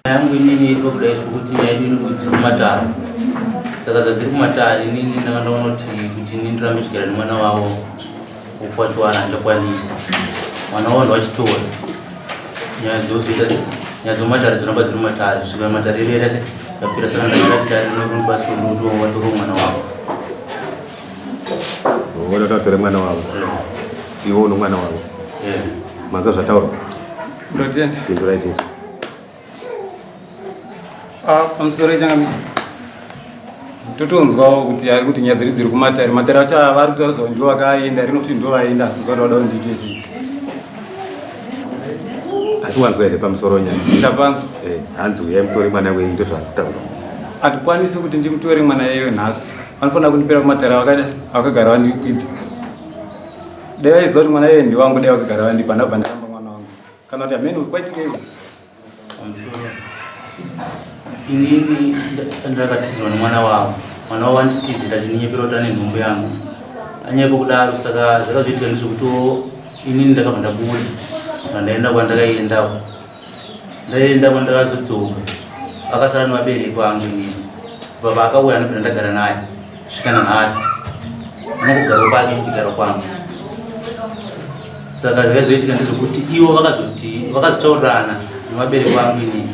Yangu inini iri kudai zvekuti nyaya yedu iri dziri kumatare, saka zvadziri kumatare, inini ndanga ndaona kuti ini ndirambe chigara nemwana wavo ukwachiwana handichakwanisa. Mwana wavo ndowachitora, nyaya dzozoita nyaya dzomatare dzoramba dziri mumatare kusvika matare edu aita se yapera. Saka ndakati dare rinobatsiro ndokuti vatore mwana wavo. Voda kuti vatore mwana wavo, iwe uno mwana wavo. Manzwa zvataurwa? Ndotenda. Pindurai tinzwe. Ah, pamusoro changamire, totonzwawo kuti ari kuti nyaya dziri dziri kumatare, matare acho ava vari kutaura zva ndo vakaenda rinoti ndo vaenda, asi zvada vada kundiite sei? Asi wanzwa here pamusoro nyaya? Ndapanzwa. Hanzi uyai mutore mwana wenyu, ndozvaari kutaura. Handikwanisi kuti ndimutore mwana iyeyo nhasi, vanofanira kundipera kumatare vakagara vandikwidza. Dai vaiziva kuti mwana iyeye ndiwangu, dai vakagara vandipa, ndabva ndaramba mwana wangu kana kuti hameno kwaitika izvo. Pamusoro, inini ndakatizirwa nemwana wavo. Mwana wavo anditizira achinyepera kuti ane nhumbu yangu, anyepo kudaro. Saka zvakazoitika ndezvekuti inini ndakabva ndabuda, pandaenda kwandakaendawo, ndaenda kwandakazodzoka, akasara nevabereki vangu. Inini baba akauya, anobvira ndagara naye svika nanhasi, anongogarawo kwake, ndichigara kwangu. Saka zvakazoitika ndezvekuti ivo vakazoti vakazotaurirana nevabereki vangu inini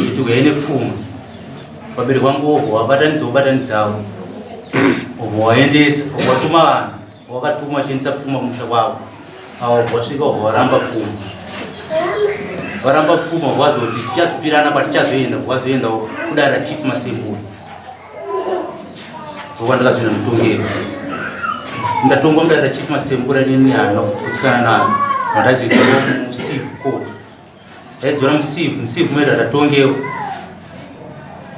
kuti uyai nepfuma. Vabereki vangu vovo vabatanidza, vobatanidzawo, obva waendesa, obva watuma vanhu, wakatuma vachiendesa pfuma kumusha kwavo. Avo wasvika, obva waramba pfuma, varamba pfuma, vazoti tichazopirana kwatichazoenda. Vazoendawo kudare raChief Masembura, ndokwandakazoenda mutongero. Ndatongwa mudare raChief Masembura, nini handina kugutsikana naro. Vandazoitawo mucivil court, ndaidzora mucivil meda, ndatongewa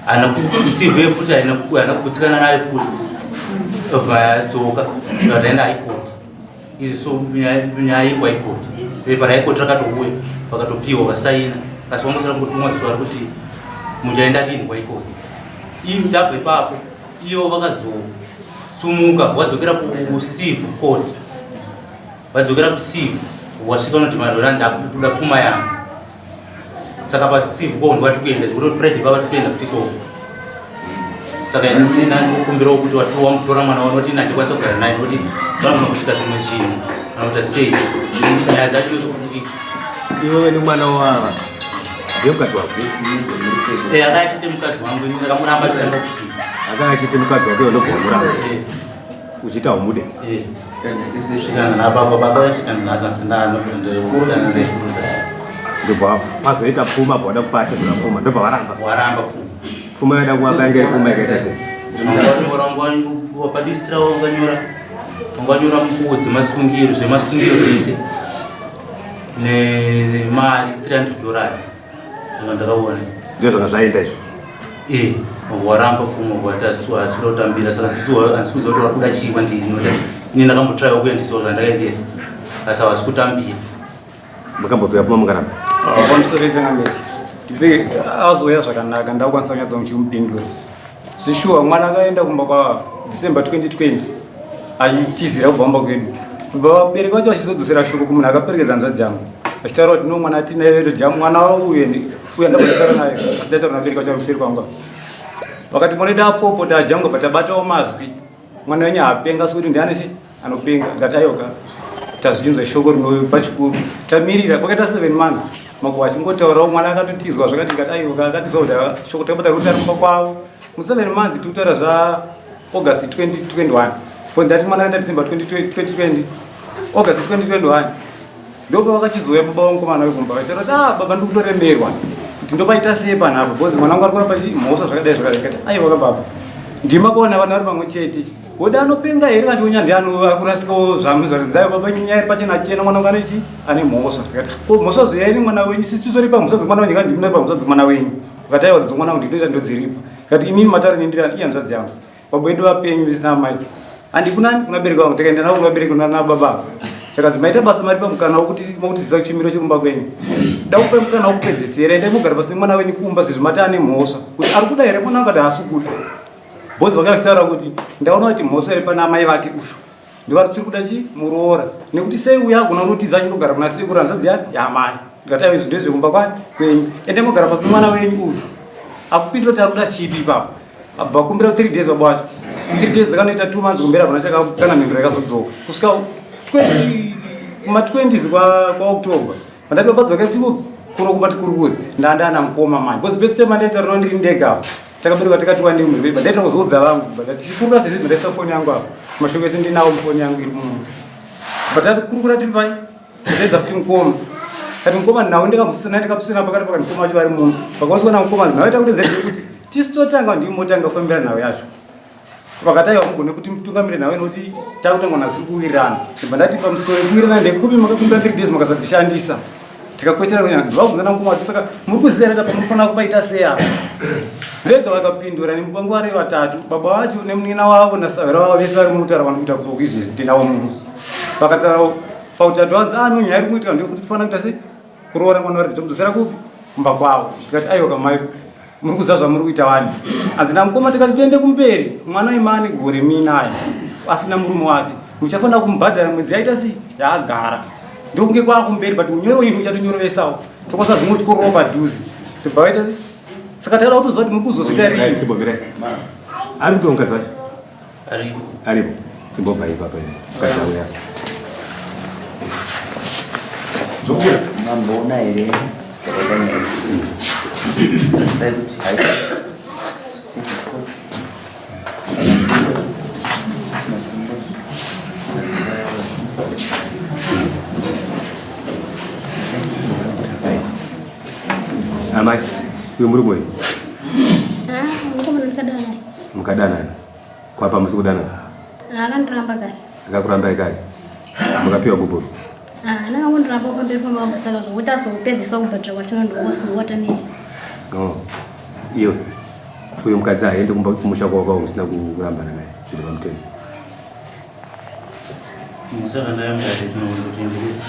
hana kucivil futi, haina kugutsikana nayo futi, vadzoka, ndaenda High Court. Izvi so nyaya iri kuHigh Court, pepa reHigh Court rakatouya, vakatopiwa vasaina, asi vangosara kungotumwa zuva rekuti muchaenda rini kuHigh Court. Ndabva ipapo, ivo vakazosumuka vadzokera kucivil court. Vadzokera kucivil, wasvika unoti marora ndakuda pfuma yangu. Saka pacivil ko ndovati kuenda zvekuti Friday pava tikuenda futi ikoko. Saka inini ndandikukumbirawo kuti wamutora mwana wano, kuti ini handikwanisa kugara naye nokuti vanogona kuitika zvimwe zvinhu kana kuita sei, nyaya dzacho inozokutirisa. Iwewe nemwana wava ndiye mukadzi wako? Akanga achite mukadzi wangu, ini ndakamuramba achitanga kusvika. Akanga achite mukadzi wake, ndobva wamuramba uchiita umude? Svikana nababa, baba yasvika nhasi, asi Ndobva pazoita pfuma, bva wada kupata zvona pfuma, ndobva varamba. Waramba pfuma. Pfuma yoda kuvapa yange iri pfuma yakaita sei? Wanganyora padistira, wanganyora nguo dzemasungiro, zvemasungiro zvese nemari $300 anga ndakaona. Ndizvo zvanga zvaenda izvo? Eh, waramba pfuma, wati asura kutambira. Saka handisi kuziva kuti vari kuda chii kwandiri, nokuti ini ndakambotraiwa kuendesawo zvandakaendesa, asi havasi kutambira. Makambopiwa pfuma mukaramba? Pamusoro changamire, ndipe azouya zvakanaka, ndakukwanisa kunyatsa muchimupindura zvishuwa. Mwana akaenda kumba kwa December 2020 achitizira kubva kumba kwedu. Kubva vabereki vacho vachizodzosera shoko kumunhu akaperekedza hanzvadzi yangu, achitaura kuti no, mwana atinaye toja mwana uye uye. Ndabataura naye, asi ndaitaura nabereki vacho vari kuseri kwangu. Vakati mwana wedu apopo tajangwa, patabatawo mazwi, mwana wenyu haapenga, sekuti ndiani chi anopenga? Ndati aiwa, tazvinzwa shoko rinopa chikuru. Tamirira kwakaita 7 months, makuva achingotaurawo mwana akatotizwa zvakati. Ngati aiwa, akatizwa kuti shoko takabata rekuti ari kumba kwavo mu7 months, tikutaura zva August 2021. Ko ndati mwana akaenda December 2020, August 2021 ndopa vakachizouya baba vangu wekumba, vachitaura kuti, "Ah baba, ndikutoremerwa kuti ndopaita sei panapa, because mwana wangu ari kuramba mhosva zvakadai zvakadai." Kati aiwa ka baba, ndima kuona vana vari pamwe chete. Woda anopenga here kana unya ndiani akurasikawo zvangu zvarinzai baba nyaya iri pachena chena mwana wangu anechi ane mhosva. Ndikati ko mhosva zveyaini mwana wenyu sisi toripa mhosva dzemwana wenyu kana ndinoripa mhosva dzemwana wenyu. Vakati aiwa dzemwana wangu ndinoita ndodziripa. Ndikati imimi matare nindira ihanzvadzi yangu. Baba wedu vapenyu visina amai. Handi kunani kuna bereki vangu takaenda navo kuna bereki kuna baba. Takanzi maita basa maripa mukana wekuti makutizisa chimiro chekumba kwenyu. Da kupa mukana wekupedzisira endai mugara pasi nemwana wenyu kumba sezvo mati ane mhosva. Kuti ari kuda here mwana wangu ati haasi kuda. Boss vanga vachitaura kuti ndaona kuti mhosva iri pana amai vake ushu. Ndivari tiri kuda chi muroora. Nekuti sei uya agona unotiza achinogara kuna sekuru hanzvadzi yake yaamai. Ndikati aiwa izvi ndezvekumba kwani kwenyu. Endai mogara pasi nemwana wenyu uyu. Akupindura kuti ari kuda chipi ipapo. Abva kumbira 3 days baba wacho. 3 days dzakanoita 2 months kumbera hakuna chaka kana mhinduro yakazodzoka. Kusvika 20 kuma 20s kwa kwa October. Pandati baba dzoka kuti kuno kumba tikurukure. Ndanda ana mukoma manje. Because best time andaita rino ndiri ndega apa. Takabereka tikati wandei murebe. Ndaita kuzoudza vangu. But tichikurukura sezvo ndaisa foni yangu apa. Mashoko ese ndinawo mufoni yangu iri muno. But tatikurukura tiri pai. Ndedza kuti mukoma. Kati mukoma nawo ndikamusina ndikamusina pakati pakati mukoma wacho vari muno. Vakauswa na mukoma nawo ita kuti zedze kuti tisu totanga ndimi motanga kufambira nhau yacho. Vakati aiwa mugone kuti mutungamire nhau inoti takutangwa nasiri kuwirirana. Ndibva ndati pamusoro kuwirirana ndekupi makakumbira 3 days makasadzishandisa. Tikakwesera kunyanya ndivabvunza na mukoma saka muri kuziva here pamunofanira kupaita sei apa. Vega vakapindura nemupango vari vatatu baba vacho nemunin'ina wavo nasahwira wavo vese vari mutaura vanokuita kuboku izvezvi ndinavo muno. Vakataura pautatu hanzi ah no nyaya iri kuitika ndeyekuti tofanira kuita sei kuroora mwana waridzi tomudzosera kupi kumba kwavo tikati aiwa kamai muri kuziva zvamuri kuita wani hanzi namukoma tikati tiende kumberi mwana imani gore minayo asina murume wake muchafanira kumubhadhara mwedzi yaita sei yaagara ndokunge kwakumberi but unyoro uyu uchatonyorevesawo tokwanisa zvimwe tikorova padhuze tobva vaita saka taida kutoziva kuti muri kuzosvika rii ari kupiwa mukadzi wacho Aripo. Aripo. Timbobva ipapa ine. Mukadzi auya. Zvokuya. Mamboona here zvakaita nyaya iyi? Tarisai kuti hai. Amai, uyu murume uyu. Ah, mukomana ndikadanana. Mukadanana. Kwapa musi kudanana? Akandiramba kare. Akakurambai kare. Mukapiwa gupuro. Ah, ndakangondiramba pamberi pamambo saka zvokuti azopedzisa kubhadhara kwacho ndokuwatamira. Oh. Iyo. Uyo mukadzi aende kumba kumusha kwako kwako usina kurambana naye zviri pamutemo. Musaka ndayamukadzi tinokutendereza.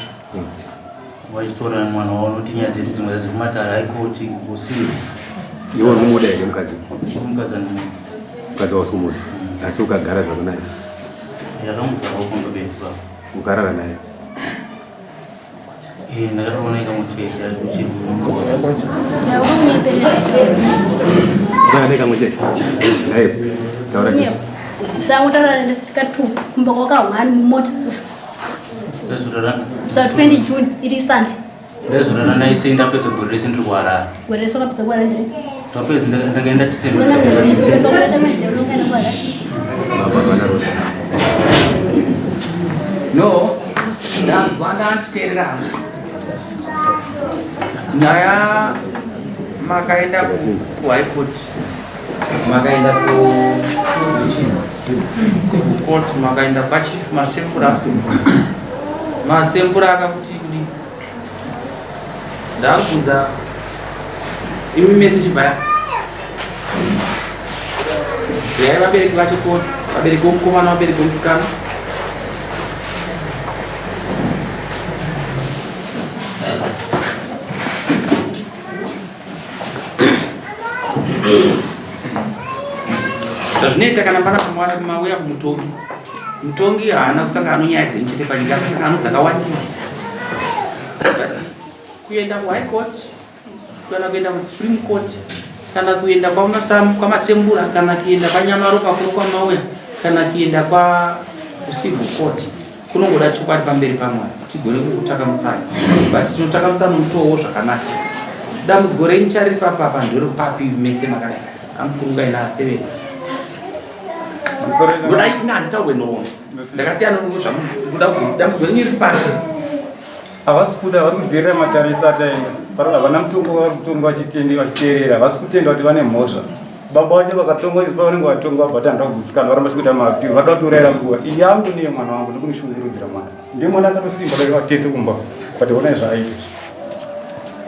Wachitora mwana wavo noti nyaya dzedu dzimwe dziri kumatare haikoti usiku. Iwe uri kumuda here mukadzi? Mukadzi anomuda. Mukadzi wausi kumuda. Asi ukagara zvako naye. Yakamugara ukondo bedzi baba. Ukarara naye. Eh, ndakatoona ikamuchete ari kuchiri kumuona. Ukarara naye kamwe chete? Naye. Taura chete. Sangotaura ndisika 2 kumba kwakahwani mumota. Sa 20 June iri Sunday. Ndazorara naye sei ndapedza gore rese ndiri kuharare. Gore rese wakapedza kuharare ndiri? Ndapedza ndakaenda December. No, ndanzwa ndachiteerera hangu. Nyaya makaenda kuhigh court makaenda ku civil court makaenda kwachief masembura masembura akakuti kudi ndakubvunza imi mese chibvaya yai vabereki vacho ko vabereki vomukomana vabereki vomusikana Zvazvinoita kana pana mauya kumutongi, mutongi haana kusangana nonyaya dzenyu chete panyika, akasangana nodzakawandisa. But kuenda kuhigh court kana kuenda kusupreme court kana kuenda kwamasembura kana kuenda kwanyamaropa kuno kwamauya kana kuenda kwakucivil court kunongoda chokwadi pamberi pamwari tigone kukutakamusai but tinotakamusa mutowo zvakanaka dambudziko renyu chariri papapa ndori papi mese makadai amukurungai naaseveni ndoda ina handitaurwe nhoroondo ndakasiyana nozvamuda dambudziko renyu riri papi havasi kuda vari kudherera matare isati aenda havana mutongo vari kutonga vachiteerera havasi kutenda kuti vane mhosva. Baba vacho vakatonga izvi pavanenge vatonga vabva tanda kugutsikana varamba chikuita maapiro vada kutiurayira nguva iyi yangu niye mwana wangu ndikundishungurudzira mwana ndiye mwana akatosimba dai vatese kumba but honai zvaaita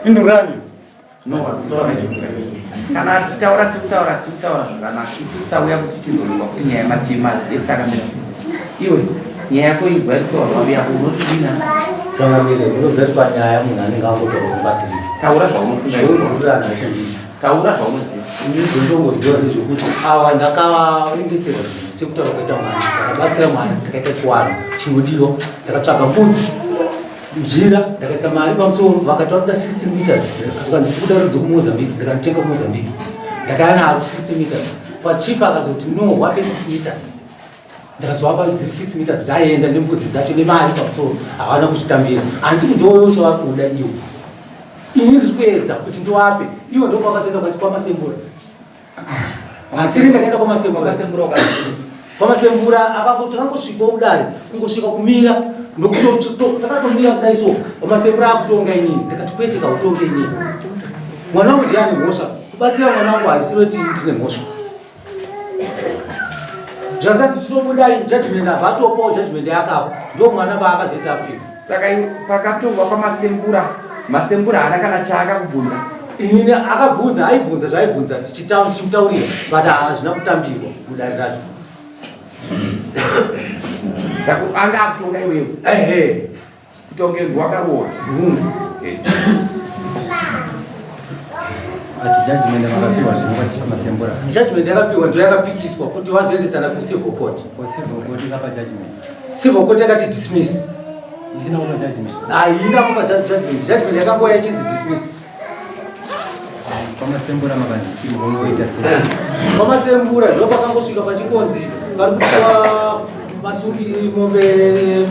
indurani Kana tichitaura tiri kutaura tiri kutaura zvakanaka. Isusu tauya kuti tizoronga kuti nyaya yemativi ese akamira sei. Iwe nyaya yako inzwa iri kutaurwa yako unotidina. Changamire, munoziva kuti panyaya munhu anenge angotaura kubasirika. Taura zvaunofunga. Zvauri nazvo ndizvo. Taura zvaunoziva. Ini zvondongoziva ndezvekuti ava ndakavaendesera zvinhu sekutaura kwaita mwana. Ndakabatsira mwana ndakaita chiwano chinodiwa. Ndakatsvaga mbudzi jira ndakaisa mari pamusoro vakati vanoda 16 meters zvikanzi tikuda rudzi kumozambique ndikanotenga kumozambique ndakaya naro 16 meters pachief akazoti no wape 6 meters ndakazovapa 6 meters dzaenda nembudzi dzacho nemari pamusoro havana kuzvitambira handisi kuziva uyo chavari kuda iwo ini ndiri kuedza kuti ndiwape iwo ndokwakazoenda kwati kwamasembura Hasiri ndakaenda kwamasembura. Kwamasembura apapo takangosvikawo mudare kungosvika kumira ndokuti takatomira kudai so kwamasembura akutonga inini ndakati kwete kautonge inini mwana wangu ndiye ane mhosva kubatsira mwana wangu haisiro ti ndine mhosva zvasati tichitobudai judgment abva atopawo judgment yakapo ndo mwana paakazoita appeal Saka pakatongwa kwamasembura, masembura haana kana chaakakubvunza. Inini akabvunza, aibvunza zvaaibvunza tichimutaurira, but hazvina kutambirwa mudare racho. Saka anga akutonga iwewe. Ehe. Kutonga iwe wakaroora. Asi judgment makapiwa zvino kwachief Masembura. Judgment yakapiwa ndo yakapikiswa kuti vazoendesana kucivil court. Civil court ikapa judgment. Civil court yakati dismiss. Isina kupa judgment. Haina kupa judgment. Judgment yakangoya ichinzi dismiss. Kwamasembura makanzi civil court sei? Kwamasembura ndo pakangosvika pachikonzi vari kupiwa masungi mombe 2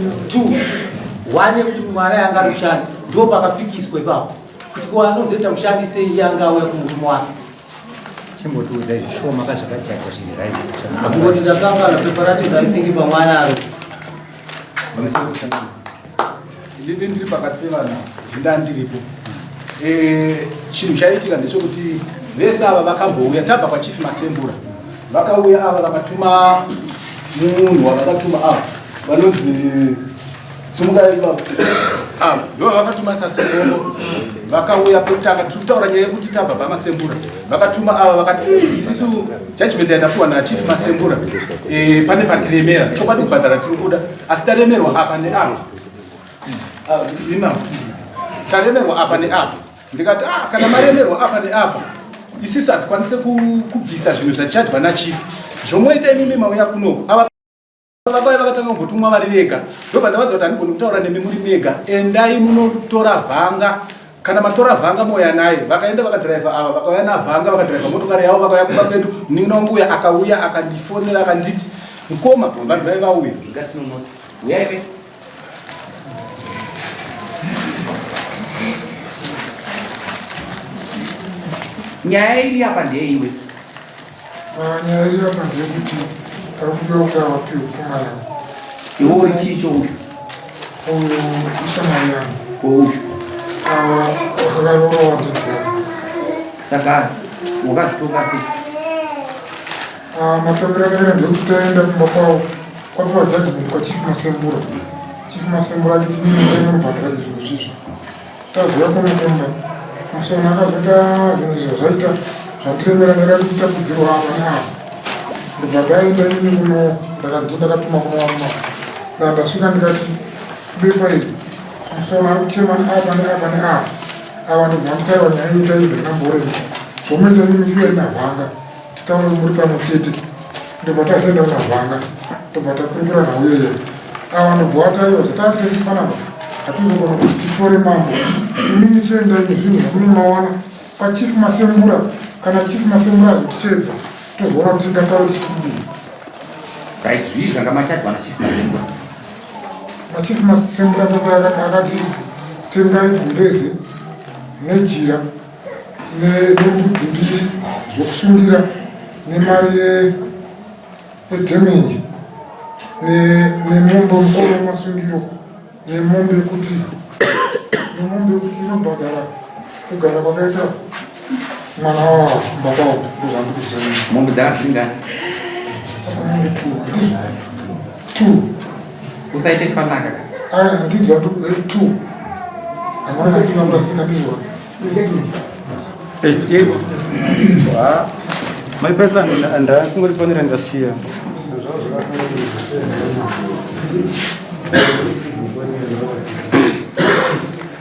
one yekuti mwana yanga ari kushanda ndo pakapikiswa ipapo kuti ko anozoita mushandi sei iye anga auya kumurume wake. Chimbotiudza izvi shuwa makazvakajaja zviri right. Kungoti ndakangana pepa racho ndaithingi pamwana aro. Inini ndiri pakati pevana ndandiripo. Chinhu chaitika ndechekuti vese ava vakambouya tabva kwachief Masembura vakauya ava vakatuma munhu wavakatuma ava vanonzi sumukai ivavo ava ndo vakatuma sasemomo vakauya pekutanga tiri kutaura nyaya yekuti tabva pamasembura vakatuma ava vakati isisu judgment yatapiwa nachief Masembura pane patiremera chokwadi kubhadhara tiri kuda asi taremerwa apa neapa taremerwa apa neapa ndikati ah, kana maremerwa apa neapa isisi hatikwanise kubvisa zvinhu zvachadwa nachief zvomoita imimi mauya kunoku ava vakauya vakatanga kumbotumwa vari vega ndobva ndavadza kuti handigoni kutaura nemi muri mega endai munotora vhanga kana matora vhanga mouya naye vakaenda vakadhiraivha ava vakauya navhanga vakadhiraivha motokari yavo vakauya kumba kwedu munin'ina wangu uya akauya akandifonera akanditi mukoma vanhu vai vauya Ngatinonotsa. Uyai ve. Nyaya iri apa ndeyeiwe. Nyaya iri apa ndeyekuti tari kudiwa kuti avapiwe pfuma yavo. Iwe uri chii chouyu? Uyu ishamwari yangu. Uyu. Ava vakaroora hanzvadzi yangu. Saka wakazvitonga sei? Matongero akaita ndeyekuti taenda kumba kwavo kwapiwa judgment kwachief Masembura. Chief Masembura akiti mimi ndai munobhadhara zvinhu izvizvi. Tazouya kunokumba musona akazoita zvinhu izvo zvaita zvandiremera ndakatapudzirwa apa neapa. Ndobva ndaenda ini kuno ndakati ndakatuma kuno wamma. Ndasvika ndikati bepa iri musona ari kuchema neapa neapa neapa. Ava ndobva nditaura nyaya inoita izvo ndinamborema. Zvomuita imimi chiuyai navhanga titaure muri pamwe chete. Ndobva tazoenda kunavhanga ndobva takurukura nhau iyoyo. Ava ndobva vataiwa zvatakuita panapa hatizogona kuti titore mambo. Imimi chiendai nezvinhu zvamunenge mawana kwachief Masembura kana chief Masembura azotichedza tozoona kuti tingataure chikudii. Right, zvii zvanga machadwa nachief Masembura? Machief Masembura baba akati tengai gumbeze nejira nembudzi mbiri zvokusungira nemari yedhemenji nemombe mukoro wemasungiro nemombe yekuti inobhadhara kugara kwakaita mwana wava kumba kwavo ndozvandiri kuziva. Mombe dzanga dziri ngani? Mombe two handizvo two. Usaite fanaka. Aya handizvo handiri two. Hamuna handisina kurasika ndizvo. My person ndakungori panera ndasiya.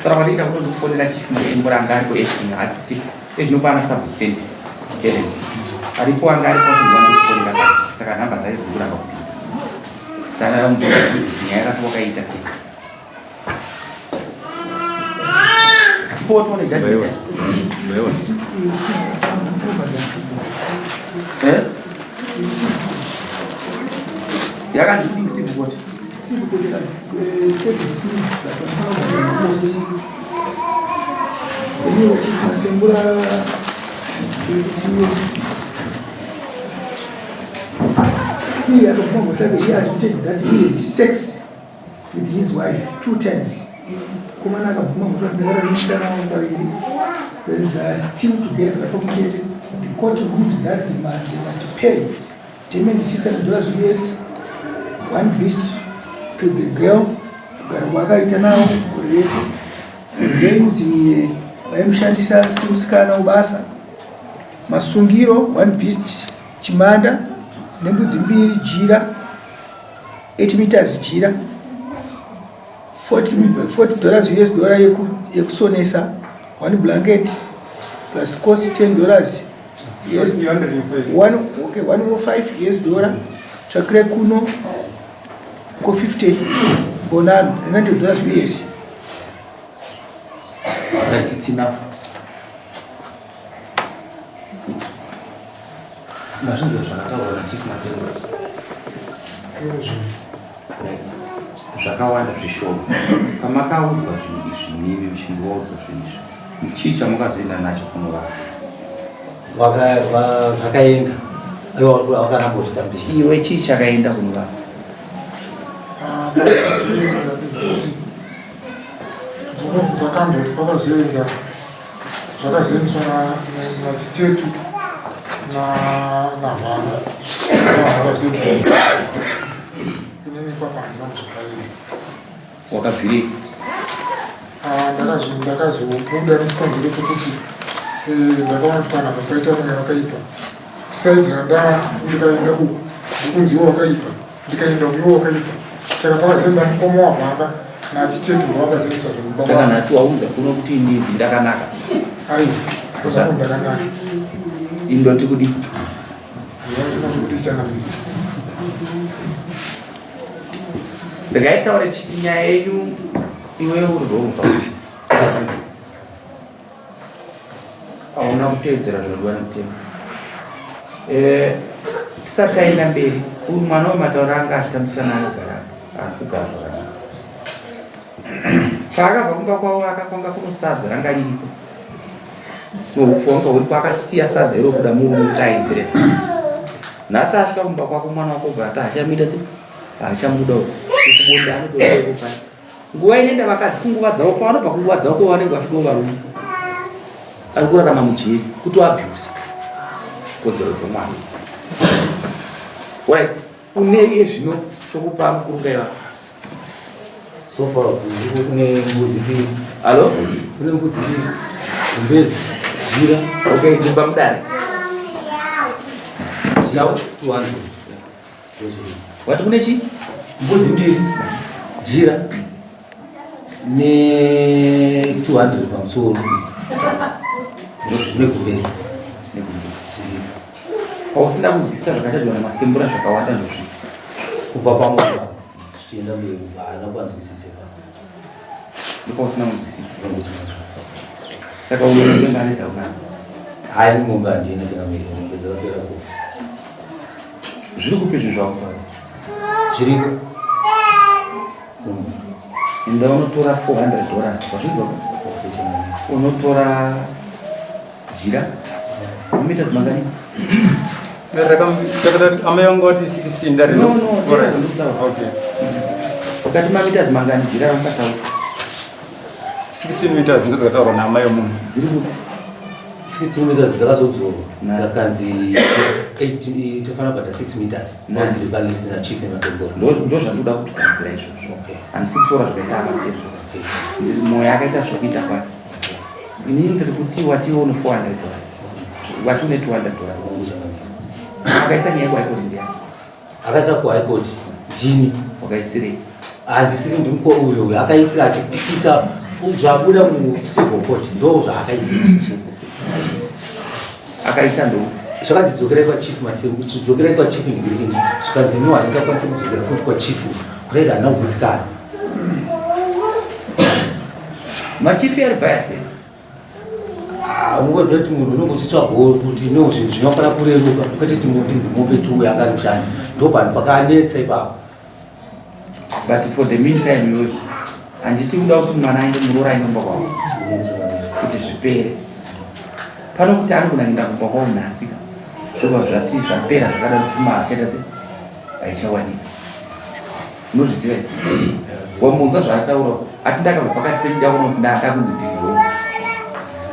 Saka wadiita kuti ndikufonera chief Masimbura anga ariko acting asisipo. Ezvino pana substand Terence. Aripo anga aripo ndikufonera saka nhamba dzake dziri kuramba kupinda. Saka ndamubvunza kuti nyaya yako wakaita sei? Tipo tione judgment. Eh? Yakanzi kudii civil court? Sex with his wife two times komana akabvuma kuti ndakara nemusikana wangu vaviri they are still together pamwe chete the court ruled that they must, they must pay Germany 600 dollars US one beast to the girl kugara kwaakaita nawo gore rese for using vaimushandisa semusikana webasa masungiro one beast chimanda nembudzi mbiri jira 8 meters jira 40 dollars US dollar yekusonesa one blanket plus cost 10 dollars yes, one, okay, 105 US dollar tsvakire kuno ko 50 bonano 90 dollars US. Right, it's enough. Mazvinzwa zvakataurwa naChief Masengo. Right. Zvakawanda zvishoma. Pamakaudzwa zvinhu izvi nimi muchinzi waudzwa zvinhu izvi. Chii chamukazoenda nacho kunovaka? Zvakaenda. Iwo wakaramba uchitambisa. Iwe chii chakaenda kunovaka? Ah, zvakamboti pakazoenda zvakaziviswa nachitetu navana vakaziviswa inini papa handina kuzvakaita. Wakabvirei? Ah, ndakazobuda nechikonzero chekuti eh, ndakaona kuti panapa paita mweya wakaipa saidi randa ndikaenda uku ndikunziwo wakaipa ndikaenda kuiwo wakaipa saka pakazeza mukoma wababa nachitetu wakazezisa zvemumba saka nhasi waunza kuno kuti ndinzi ndakanaka aiwa ndozvako ndakanaka indoti kudii ndikaitaura tichiti nyaya yenyu iwewe uri wrong pakuti hauna kuteedzera zvinodiwa nemutemo eh, tisati taenda mberi uyu mwana wematauro anga achita musikana anogara haasi kugara zvakanaka paakabva kumba kwavo akakwanga kuno sadza ranga ririko noupfu wanga huripo akasiya sadza iro kuda murume kuti aenzere nhasi asvika kumba kwako mwana wako obva ati hachamuita se hachamuda ukubonda anotoekopai Nguva inoenda vakadzi kunguva dzavo kwavanobva kunguva dzavo kwavanenge vasvikawo varume ari kurarama mujeri kutoabuse kodzero dzemwana. Right, une iye zvino chokupa mukurunga ivavo so far kune mbudzi mbiri. Alo? Kune mbudzi mbiri. Gumbezi, jira. Okay, ndimba mudare. Jira 200. Wati kune chi? Mbudzi mbiri, jira ne 200 pamusoro. Negumbezi. Pausina kunzwisisa zvakachadwa namasembura zvakawanda ndozvi. Kubva pamwe zvichienda mberi haana kuanzwisise pa. Ndipo usina kunzwisisa. Saka uyo unenge ane zaunadzo. Hayi mombe handina chakamira, mombe dzakapera kufa. Zviri kupi zvinhu zvako? Zviriko. Enda unotora 400 dollars. Wazvinzwa? Unotora jira. Meters mangani? Amai vangu vati 16 ndari. No, no, Alright. Okay. Wakati mameters mangani jira ramakataura? 16 meters ndodzakataurwa naamai vemunhu. Dziri kupi? 16 meters dzakazodzorwa dzakanzi 8 tofanira kubhadhara 6 meters ndodziri palist nachief emasembora. Ndo zvandoda kuti gadzira izvozvo. Handisi kushora zvakaita amasezvo. Ndiri moyo akaita zvekuita kwake. Inini ndiri kuti wati une 400 dollars. Wati une 200 dollars. Akaisa nyaya kuHigh Court ndiani? Akaisa kuHigh Court ndini. Wakaisirei? Handisiri ndimko uyo uyo akaisira achipikisa zvabuda mucivil court ndo zvaakaisira. Akaisa ndo zvakanzi dzokerai kwachief Maseru, dzokerai kwachief Ngirikini, zvikanzi no handingakwanisi kudzokera futi kwachief kutaita handina kugutsikana. Machief ari biased. Ah, unongoziva kuti munhu unenge uchitsvagawo kuti no zvinhu zvinofanira kureruka kwete kuti munhu tinzi mombe tuwe angari kushanda ndo panhu pakanetsa ipapo. But for the meantime iwe handiti kuda kuti mwana aende muroora aende kumba kwavo kuti zvipere pano kuti anogona kuenda kumba kwavo nhasi ka zvobva zvati zvapera zvakadaro pfuma achaita se haichawanika unozviziva here wamunzwa zvaataura ati ndakabva pakati penyu ndaona kuti ndada kunzi ndiri wrong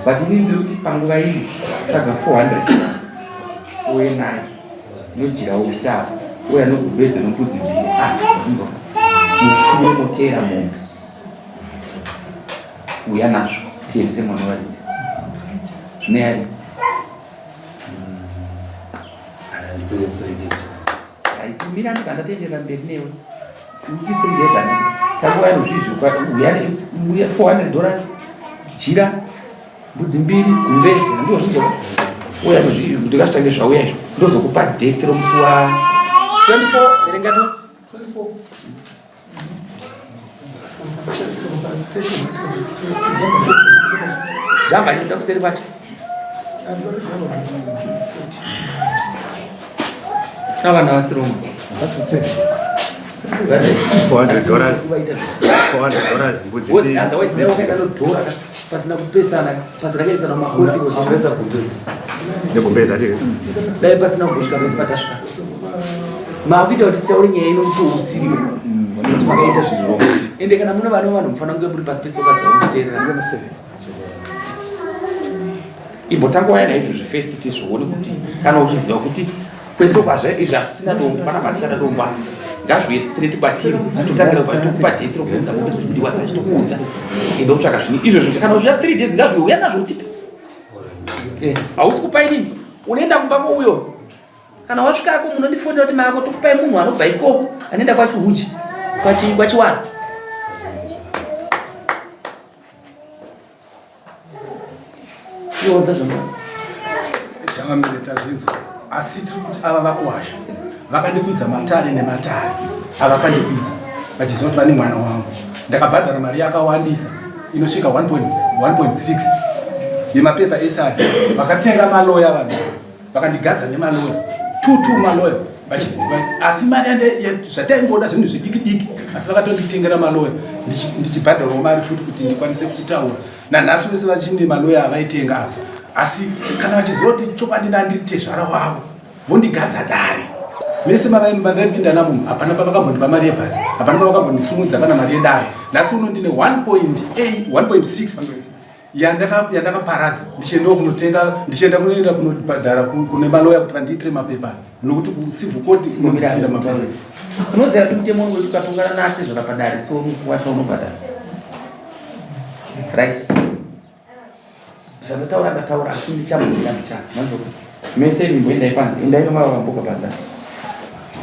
but inini ndiri kuti panguva iyi tsvaga 400 dollars uye nayo nojira uise apa uya nogubeze nombudzi mbiri ah mushure moteera mombe uya nazvo tiendese mwana waridzi zvino yari Right, mira ndibva ndatoenderera mberi newe. Kuti 3 days handiti. Tanguva nozvizvi uya uya 400 dollars jira mbudzi mbiri gumbezi handiwo zvinzwa. Uya nozvizvi ndikazvitange zvauya izvo ndozokupa date romusi wa 24 verenga to 24 Jamba inoda kuseri kwacho. Avana vasiroma. $400 $400 mbudzi mbiri. Otherwise dai wakaita dora pasina kupesana pasina kuisana makosi gumbezi. Negumbezi ati. Dai pasina kusvika pese patasvika. Makuita kuti titaure nyaya ino mutowo usiriwo. Nekuti makaita zviri wrong. Ende kana mune vana vanhu mufanira kunge muri pasi petsoka dzavo muchiteerera. Imbotanga waya naizvozvi first tizvione kuti kana uchiziva kuti kwese uko hazva izvi hazvisina dombo pana patichada dombo apa ngazviuye straight kwatiri totangira kubva tokupa date rokuudza mombe dziri kudiwa dzacho tokuudza ende wotsvaka zvinhu izvozvo kana uzvida 3 days ngazviuye uya nazvo utipe hausi kupa inini unoenda kumba kwouyo Kana wasvikako munondifonera kuti mako tokupai munhu anobva ikoko anoenda kwachihuji kwachiwana. Iwodza zvambo. Changamire tazvinzwa asi tiri kuti ava vakuwasha vakandikwidza matare nematare avakandikwidza vachiziva kuti vane mwana wangu ndakabhadhara mari yakawandisa inosvika 1.6 yemapepa ese aya vakatenga maloya vanhu vakandigadza nemaloya two maloya asi mari zvataingoda zvinhu zvidiki diki asi vakatonditengera maloya ndichibhadharawo mari futi kuti ndikwanise kutaura nanhasi vese vachine maloya avaitenga ava asi kana vachiziva kuti chokwadi ndandiri tezvara wavo vondigadza dare mese mavaimbandaipinda namo hapana pavakambondipa mari yebhasi hapana pavakambondisumudza kana mari yedare nhasi uno ndine 1.8 1.6 yandakaparadza ndichiendawo kunotenga ndichienda kunoenda kunobhadhara kune maloya kuti vandiitire mapepa nokuti kucivil court unoitira mapepa unoziva kuti mutemo unoti ukatongana natezvara padare so wacho unobhadhara right zvandataura ndataura asi ndichamubvira mbichana manzoko mese imi mboendai panze endai nomava vamboka panze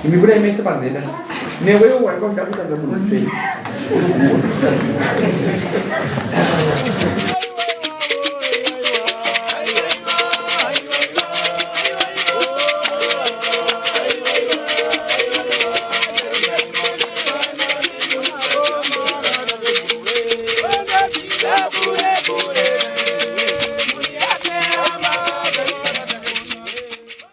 imi budai mese panze endai newewo wainga kuda kuita munhu mutsvene.